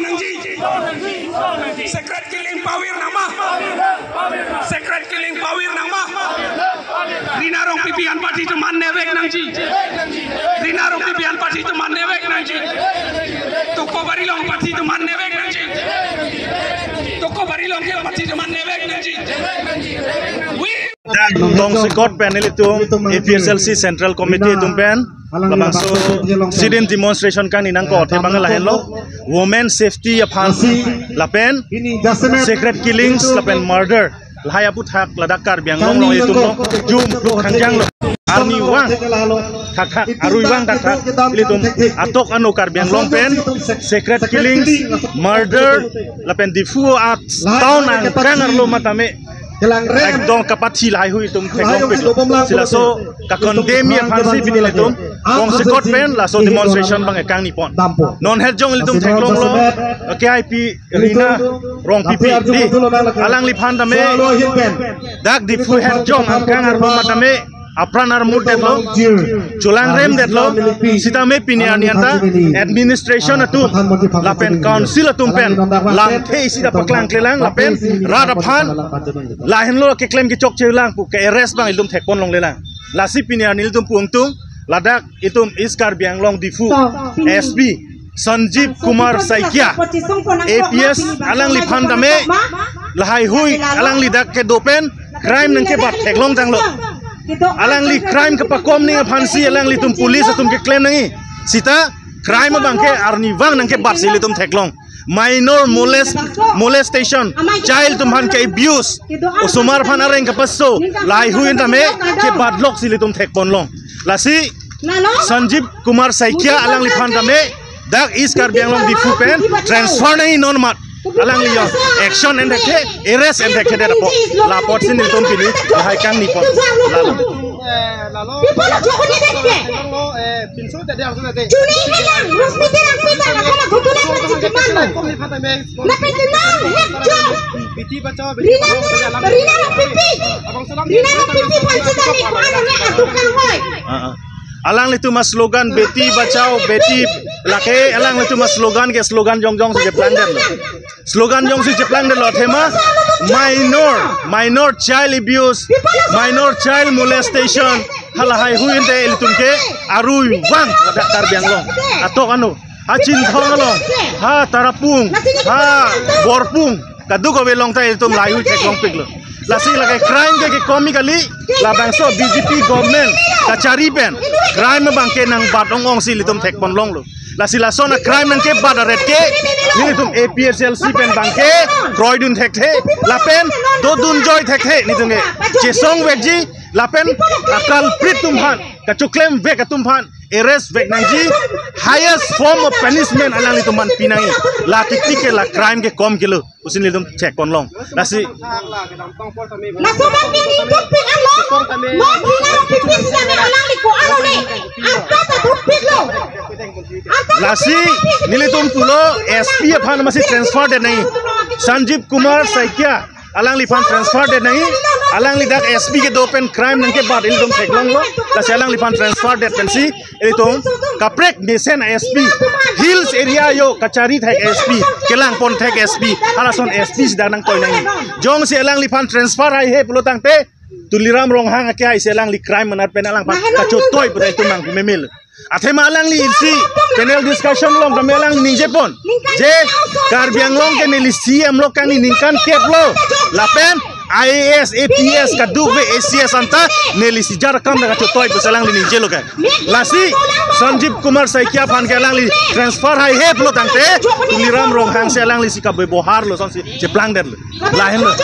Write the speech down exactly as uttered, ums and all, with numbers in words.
Nangji. Sacred killing pavir nangma. Sacred killing pavir nangma. Rina Rongpipi anparty atum man nevek nangji. Rina Rongpipi anparty atum man nevek nangji. Toko Barilong party atum man nevek nangji. Toko Barilong ke party atum man nevek nangji. We Tongsekot pen ilitum A P H L C Central Committee atum pen labangso sit-in demonstration kangni nangkok athe abang lahenlo, women safety aphan lapen sacred killings lapen murder lahai aputhak ladak Karbi Anglong along ilitum lo jum pluk khangjang lo, arnivang thakthak, aruivang thakthak ilitum atok ano Karbi Anglong pen sacred killings, murder lapen Diphu a town angkang arlo matame ekdom kapathi lahai hui atum theklongpiklo. Si laso ka-condemn aphansi pini ilitum Tongsekot pen laso demonstration abang kangni pon. Non het jong ilitum theklonglo, K I P Rina Rongpipi di, alangliphan tame dak Diphu het jong angkang arlo matame apran armut detlo, cholangrem detlo, sitame pini arni anta administration atum lapen council atum pen lamthe isi ta paklangklelang lapen rat aphan lahenlo keklem kechokchelang pu ke-arrest abang ilitum thekpon longlelang. Lasi pini arni ilitum pu angtung ladak itum East Karbi Anglong Diphu S P Sanjeev Kumar Saikia, A P S, alangliphan tame lahai hui alangli dak kedo pen crime nangkebat theklongtanglo. Alangli crime kepakom ning aphansi alanglitum police atum keklem nangji. Sita crime abang ke arnivang nangkebatsi ilitum theklong. Minor molest, molestation, child atum aphan ke-abuse, osomar aphan areng kepaso, lahai hui tame kebatloksi ilitum thekpon long. Lasi Sanjeev Kumar Saikia alangliphan tame dak East Karbi Anglong Diphu pen transfer nangji non mat. Alangli yo action enthekthe, arrest enthekthe det apot. La apotsi nelitum pini lahai kangni pon. Lalo. Ah, ah. Alanglitum a-slogan Beti Bachao, Beti, lake alanglitum a-slogan ke slogan jongjongsi cheplang detlo. Slogan jongsi cheplang detlo athema minor, minor child abuse, minor child molestation, halahai hui ante ilitum ke aruivang ladak Karbi Anglong atok ano, ha Chinthong along, ha Tarapung, ha Borpung, kadokave along ta ilitum lahai hui theklongpiklo. Lasi lake crime ke kekom kali, labangso B J P government kachari pen crime abang ke nangbat ong-ongsi ilitum thekpon longlo. Lasi lason a-crime nangkebat aret ke nelitum A P H L C pen abang ke kroidun thekthe lapen dodun joi thekthe nelitum ke chesongvekji lapen a-culprit atum aphan, kachoklemvek atum aphan arrest vek nangji, highest form of punishment alanglitum aphan pinangji. La titi ke la crime kekom kelo pusi nelitum thekpon long. Lasi Laso abang ke ningtupik alo, non Rina Rongpipi sitame alangli ko alo ne, anta ta tupiklo. Lasi nelitum pulo S P aphan masi transfer det nangji. Sanjeev Kumar Saikia alangliphan transfer det nangji. Alangli dak S P kedo pen crime nangkebat ilitum theklonglo. Lasi alangliphan transfer det pensi ilitum kaprek mesen S P, Hills area yo kachari thek S P, kelangpon thek S P, halason S P sida nangtoi nangji. Jongsi alangliphan transfer haihe pulo tangte, Tuliram Ronghang ake haisi alangli crime manat pen alangphan kachotoi pu ta itum abang memel. Athema alangli isi panel discussion along tame alang ningjepon je Karbi Anglong ke neli C M lo kangni ningkan kep lo. Lapen I A S, I P S, kadokave A C S anta neli si jar akam ta kachotoi pusi alangli ningjelo ke. Lasi Sanjeev Kumar Saikia aphan ke alangli transfer haihe pulo tangte Tuliram Ronghang si alangli si kabebohar lo sonsi cheplang detlo. Lahenlo.